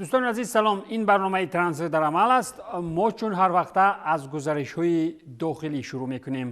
Дӯстони азиз, салом. Ин барномаи Трансфер дар амал аст. Мо чун ҳар вақта аз гузаришҳои дохилӣ шурӯъ мекунем.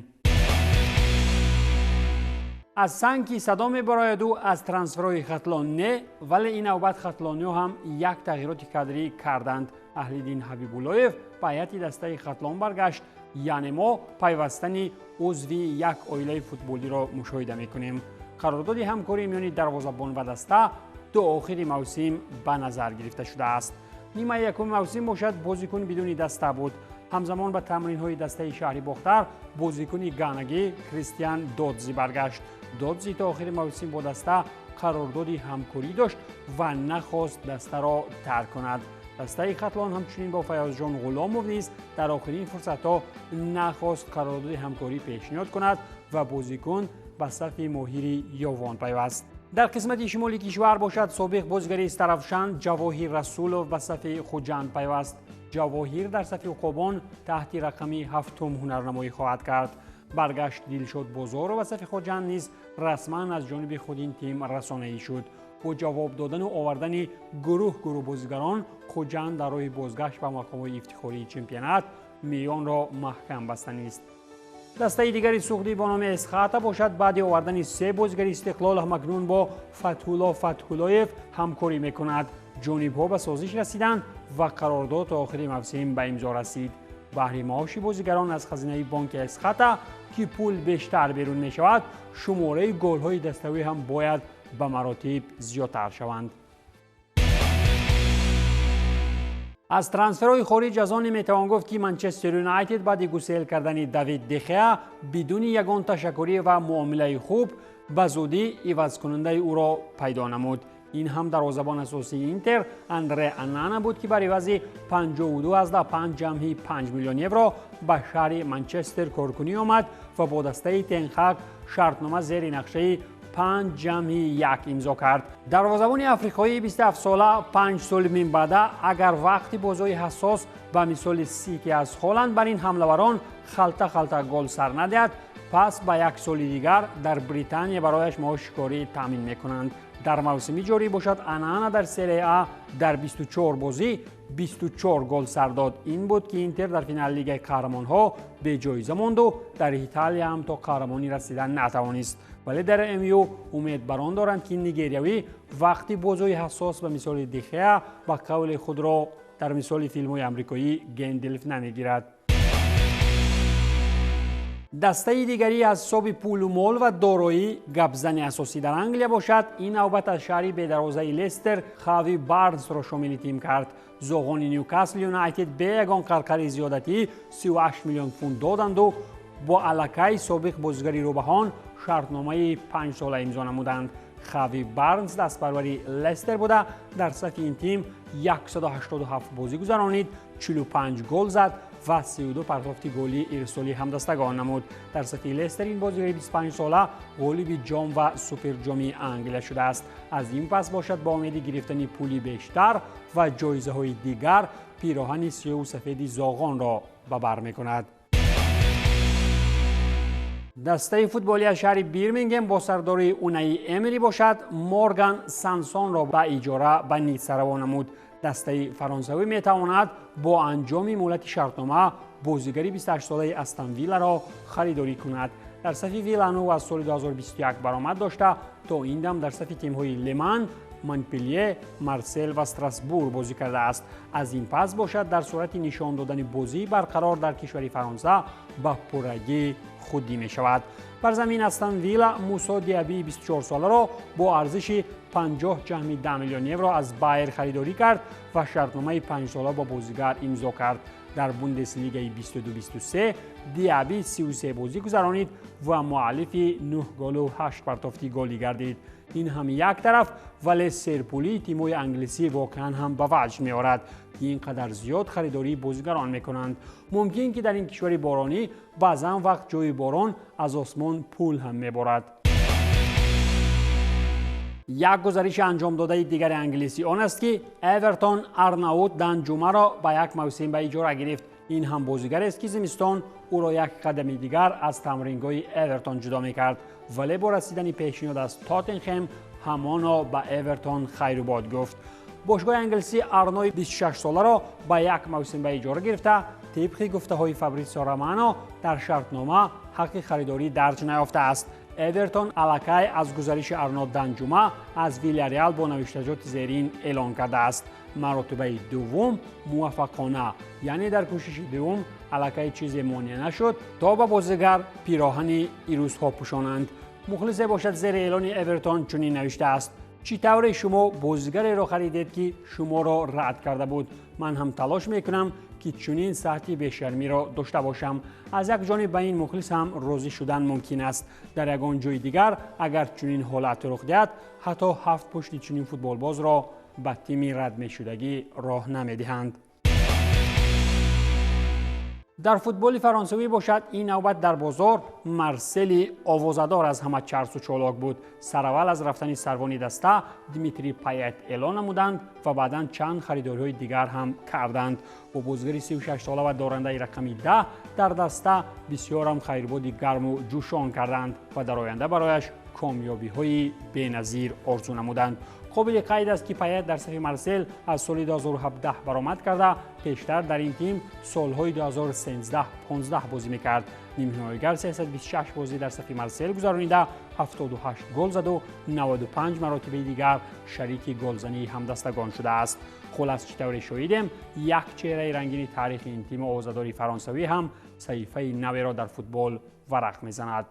Аз санг ки садо мебарояду аз трансферҳои Хатлон не, вале ин навбат хатлониҳо ҳам як тағйироти кадрӣ карданд. Аҳлиддин Ҳабибуллоев ба ҳайати дастаи Хатлон баргашт, яъне мо пайвастани узви як оилаи футболиро мушоҳида мекунем. Қарордоди ҳамкорӣ миёни дарвозабон ва даста то охири мавсим ба назар гирифта шудааст. Нимаи якуми мавсим бошад, бозикун бидуни даста буд. Ҳамзамон ба тамринҳои дастаи шаҳри Бохтар бозикуни ганагӣ Кристиан Додзи баргашт. Додзи то охири мавсим бо даста қарордоди ҳамкорӣ дошт ва нахост дастаро тарк кунад. Дастаи Хатлон ҳамчунин бо Фаёзҷон Ғуломов низ дар охирин фурсатҳо нахост қарордоди ҳамкорӣ пешниҳод кунад ва бозикун ба сафи моҳири Ёвон пайваст. Дар қисмати шимоли кишвар бошад, собиқ бозигари Истаравшан Ҷавоҳир Расулов ба сафи Хуҷанд пайваст. Ҷавоҳир дар сафи уқобон таҳти рақами ҳафтум ҳунарнамоӣ хоҳад кард. Баргашт Дилшод Бозоров ба сафи Хуҷанд низ расман аз ҷониби худ ин тим расонаӣ шуд. Бо ҷавоб додану овардани гурӯҳ гурӯҳ бозигарон, Хуҷанд дар роҳи бозгашт ба мақомҳои ифтихории чемпионат миёнро маҳкам бастанист. Дастаи дигари суғдӣ бо номи Эсхата бошад, баъди овардани се бозигари Истиқлол ҳамакнун бо Фатҳулло Фатҳуллоев ҳамкорӣ мекунад. Ҷонибҳо ба созиш расиданд ва қарордод то охири мавсим ба имзо расид. Баҳри маоши бозигарон аз хазинаи бонки Эсхата, ки пул бештар берун мешавад, шумораи голҳои даставӣ ҳам бояд ба маротиб зиёдтар шаванд. Аз трансферҳои хориҷ аз оне метавон гуфт, ки Манчестер Юнайтед баъди гусел кардани Давид Дехеа бидуни ягон ташаккурӣ ва муомилаи хуб ба зудӣ ивазкунандаи ӯро пайдо намуд. Ин ҳам дарвозабон асосии Интер Андре Анана буд, ки бар ивази 52,5 ҷамъи 5 миллион евро ба шаҳри Манчестер коркунӣ омад ва бо дастаи Тенхак шартнома зери нақшаи 5+1 имзо кард. Дарвозабони африқоии 27сола 5 соли минбаъда агар вақти бозиҳои ҳассос ба мисоли Сити аз Холанд бар ин ҳамлаварон халта-халта гол сар надиҳад, пас ба як соли дигар дар Британия барояш маоши корӣ таъмин мекунанд. Дар мавсими ҷорӣ бошад, Анана дар Серия А дар 24 бозӣ 24 гол сар дод. Ин буд, ки Интер дар финали Лигаи қаҳрамонҳо беҷоиза монду дар Италия ҳам то қаҳрамонӣ расидан натавонист. Вале дар МЮ умед бар он доранд, ки нигериявӣ вақти бозиҳои ҳассос ба мисоли Дехеа ба қавли худро дар мисоли филмҳои амрикоӣ Генделф намегирад. Дастаи дигарӣ аз ҳисоби пулу мол ва дороӣ гапзани асосӣ дар Англия бошад, ин навбат аз шаҳри бедарвозаи Лестер Хави Барнсро шомили тим кард. Зоғони Ньюкасл Юнайтед бе ягон қарқари зиёдатӣ 38 миллион фунт доданду бо аллакай собиқ бозигари рӯбаҳон шартномаи 5сола имзо намуданд. Хави Барнс дастпарвари Лестер буда, дар сафи ин тим 187 бозӣ гузаронид, 45 гол зад ва 32 партофти голии ирсолии ҳамдастагон намуд. Дар сафи Лестер ин бозигари 25сола ғолиби ҷом ва суперҷоми Англия шудааст. Аз ин пас бошад, бо умеди гирифтани пули бештар ва ҷоизаҳои дигар пироҳани сиёҳу сафеди зоғонро ба бар мекунад. Дастаи футболии аз шаҳри Бирмингем бо сардории Унаи Эмери бошад, Морган Сансонро ба иҷора ба Ницца равон намуд. Дастаи фаронсавӣ метавонад бо анҷоми муҳлати шартнома бозигари 28-солаи Астон Вилларо харидорӣ кунад. Дар сафи Вилану аз соли 2021 баромад дошта, то ин дам дар сафи тимҳои Леман, Монпелие, Марсел ва Страсбур бозӣ кардааст. Аз ин пас бошад, дар сурати нишон додани бозии барқарор дар кишвари Фаронса ба пуррагӣ худдӣ мешавад. Бар замин Астон Вилла Мусо Диабии 24-соларо бо арзиши 50,10 миллион евро аз Байер харидорӣ кард ва шартномаи 5сола бо бозигар имзо кард. Дар Бундеслигаи 22-23 Диаби 33 бозӣ гузаронид ва муаллифи 9 голу 8 партофти голӣ гардид. Ин ҳам як тараф, вале серпулии тимҳои англисӣ воқеан ҳам ба ваҷд меорад, ки ин қадар зиёд харидории бозигарон мекунанд. Мумкин ки дар ин кишвари боронӣ баъзан вақт ҷои борон аз осмон пул ҳам меборад. Як гузариши анҷомдодаи дигари англисӣ он аст, ки Эвертон Арнаут Данҷумаро ба як мавсим ба иҷора гирифт. Ин ҳам бозигарест, ки зимистон ӯро як қадами дигар аз тамрингоҳи Эвертон ҷудо мекард, вале бо расидани пешниҳод аз Тоттенхем ҳамоно ба Эвертон хайрубод гуфт. Бошгоҳи англисӣ Арнои 26-соларо ба як мавсим ба иҷора гирифта, тибқи гуфтаҳои Фабритсио Романо дар шартнома ҳаққи харидорӣ дарҷ наёфтааст. Эвертон аллакай аз гузариши Арно Данҷума аз Вилярреал бо навиштаҷоти зерин эълон кардааст. Маротибаи дуввум муваффақона, яъне дар кӯшиши дуввум аллакай чизе монеа нашуд, то ба бозигар пироҳани ирӯзҳо пӯшонанд. Мухлисе бошад зери эълони Эвертон чунин навиштааст: чӣ тавре шумо бозигареро харидед, ки шуморо рад карда буд? Ман ҳам талош мекунам, ки чунин сатҳи бешармиро дошта бошам. Аз як ҷониб ба ин мухлис ҳам розӣ шудан мумкин аст. Дар ягон ҷои дигар агар чунин ҳолат рух диҳад, ҳатто ҳафт пушти чунин футболбозро ба тими радмешудагӣ роҳ намедиҳанд. Дар футболи фаронсавӣ бошад, ин навбат дар бозор Марсели овозадор аз ҳама чарсу чолок буд. Сараввал аз рафтани сарвони даста Дмитрий Паят эълон намуданд ва баъдан чанд харидориҳои дигар ҳам карданд. Бо бозигари 36-сола ва дорандаи рақами 10 дар даста бисёрам хайрбоди гарму ҷӯшон карданд ва дар оянда барояш комёбиҳои беназир орзу намуданд. Қобили қайд аст, ки Паят дар сафи Марсел аз соли 2017 баромад карда, пештар дар ин тим солҳои 2013-15 бозӣ мекард. Нимҳимоягар 326 бозӣ дар сафи Марсел гузаронида, 78 гол заду 95 маротибаи дигар шарики голзании ҳамдастагон шудааст. Хулас, чӣ тавре шоҳидем, як чеҳраи рангини таърихи ин тими овозадори фаронсавӣ ҳам саҳифаи наверо дар футбол варақ мезанад.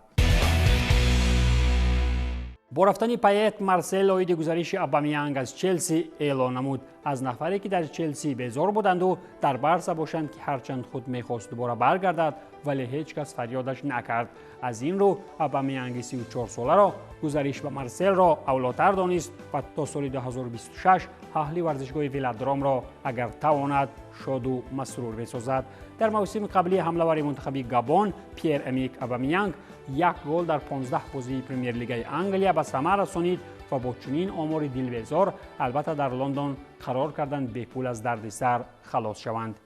Бо рафтани Паят Марсел оиди гузариши Абамиянг аз Челси эълон намуд. Аз нафаре, ки дар Челси безор буданду дар Барса бошанд, ки ҳарчанд худ мехост дубора баргардад, вале ҳеҷ кас фарёдаш накард. Аз ин рӯ Абамиянги 34-соларо гузариш ба Марселро авлотар донист ва то соли 2026 аҳли варзишгоҳи Велодромро, агар тавонад, шоду масрур месозад. Дар мавсими қаблии ҳамлавари мунтахаби Габон Пьер Эмик Абамиянг як гол дар 15 бозии Премер-лигаи Англия ба самар расонид ва бо чунин омори дилбезор албатта дар Лондон қарор карданд бепул аз дардисар халос шаванд.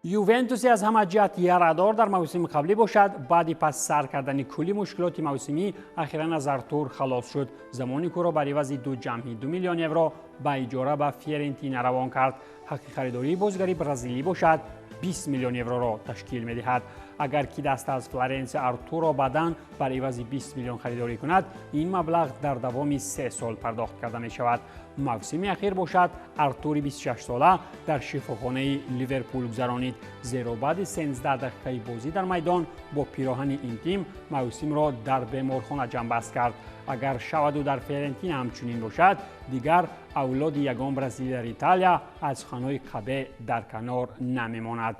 Ювентуси аз ҳама ҷиҳат ярадор дар мавсими қаблӣ бошад, баъди пас сар кардани кулли мушкилоти мавсимӣ ахиран аз Артур халос шуд. Замони кӯро бар ивази 2,2 миллион евро ба иҷора ба Фиорентина равон кард. Ҳаққи харидории бозигари бразилӣ бошад 20 миллион евроро ташкил медиҳад. Агар ки даста аз Флоренсия Артурро баъдан бар ивази 20 миллион харидорӣ кунад, ин маблағ дар давоми 3 сол пардохт карда мешавад. Мавсими ахир бошад, Артури 26-сола дар шифохонаи Ливерпул гузаронид, зеро баъди 13 дақиқаи бозӣ дар майдон бо пироҳани ин тим мавсимро дар беморхона ҷамъбаст кард. Агар шаваду дар Фиорентина ҳамчунин бошад, дигар авлоди ягон бразилӣ дар Италия аз суханҳои қабеҳ дар канор намемонад.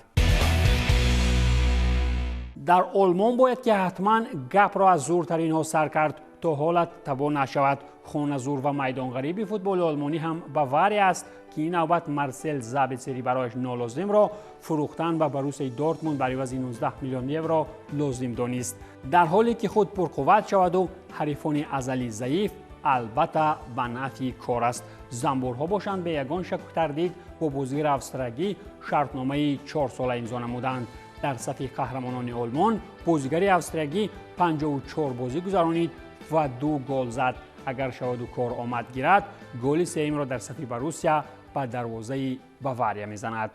Дар Олмон бояд ки ҳатман гапро аз зуртаринҳо сар кард, то ҳолат табо нашавад. Хоназур ва майдонғариби футболи олмонӣ ҳам Бавария аст, ки ин навбат Марсел Забитсери барояш нолозимро фурӯхтан ба Боруссияи Дортмунд бар ивази 19 миллион евро лозим донист. Дар ҳоле ки худ пурқувват шаваду ҳарифони азалӣ заиф, албатта ба нафъи кор аст. Замбурҳо бошанд бе ягон шаку тардид бо бозигари австрагӣ шартномаи 4-сола имзо намуданд. Дар сафи қаҳрамонони Олмон бозигари австриягӣ 54 бозӣ гузаронид ва 2 гол зад. Агар шаваду кор омад гирад, голи сеюмро дар сафи Боруссия ба дарвозаи Бавария мезанад.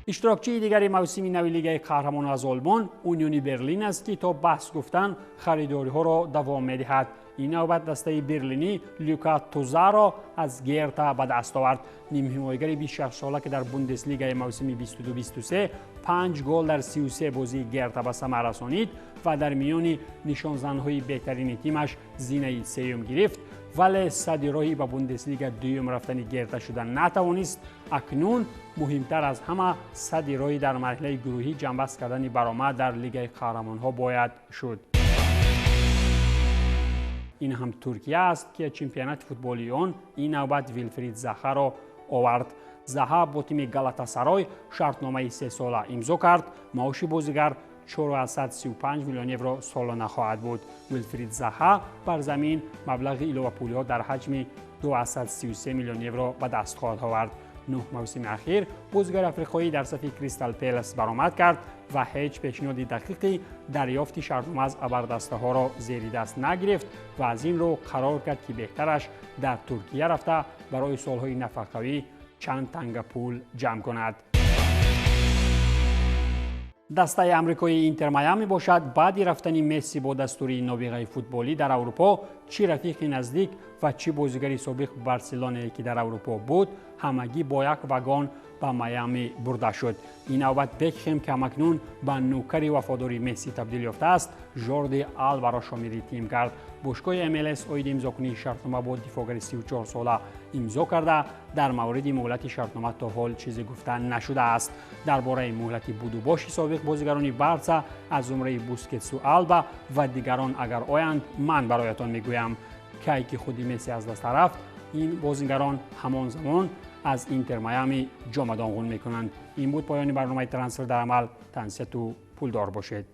Иштирокчии дигари мавсими нави Лигаи қаҳрамонон аз Олмон Униони Берлин аст, ки то баҳс гуфтан харидориҳоро давом медиҳад. Ин навбат дастаи берлинӣ Люка Тузаро аз Герта ба даст овард. Нимҳимоягари 26-сола, ки дар Бундеслигаи мавсими 22-23 5 гол дар 33 бозии Герта ба самар расонид ва дар миёни нишонзанҳои беҳтарини тимаш зинаи сеюм гирифт, вале сади роҳи ба Бундеслига дуюм рафтани Герта шуда натавонист. Акнун муҳимтар аз ҳама сади роҳи дар марҳилаи гурӯҳӣ ҷамъбаст кардани баромад дар Лигаи қаҳрамонҳо бояд шуд. Ин ҳам Туркия аст, ки чемпионати футболии он ин навбат Вилфрид Захаро овард. Заха бо тими Галатасарой шартномаи 3-сола имзо кард. Маоши бозигар 435 миллион евро солона хоҳад буд. Вилфрид Заха бар замин маблағи иловапулиҳо дар ҳаҷми 233 миллион евро ба даст хоҳад овард. 9 мавсими ахир бозигари африқоӣ дар сафи Кристал Пелас баромад кард ва ҳеҷ пешниҳоди дақиқи дарёфти шартнома аз абардастаҳоро зери даст нагирифт ва аз ин рӯ қарор кард, ки беҳтараш дар Туркия рафта барои солҳои нафақавӣ чанд танга пул ҷамъ кунад. Дастаи амрикоии Интер Майами бошад, баъди рафтани Месси бо дастури нобиғаи футболӣ дар Аврупо, чӣ рафиқи наздик ва чӣ бозигари собиқ Барселонае, ки дар Аврупо буд, ҳамагӣ бо як вагон ба Майами бурда шуд. Ин навбат Бекхем, ки ҳамакнун ба нӯкари вафодори Месси табдил ёфтааст, Жорди Албаро шомили тим кард. Бошгоҳи МЛС оиди имзокунии шартнома бо дифоъгари 34сола имзо карда, дар мавриди муҳлати шартнома то ҳол чизе гуфта нашудааст. Дар бораи муҳлати будубоши собиқ бозигарони Барса аз зумраи Бускетсу, Алба ва дигарон агар оянд, ман бароятон мегӯям. Кай ки худи Месси аз даста рафт, ин бозигарон ҳамон замон аз Интер Майами ҷомадонғун мекунанд. Ин буд поёни барномаи «Трансфер дар амал». Тансиҳату пулдор бошед.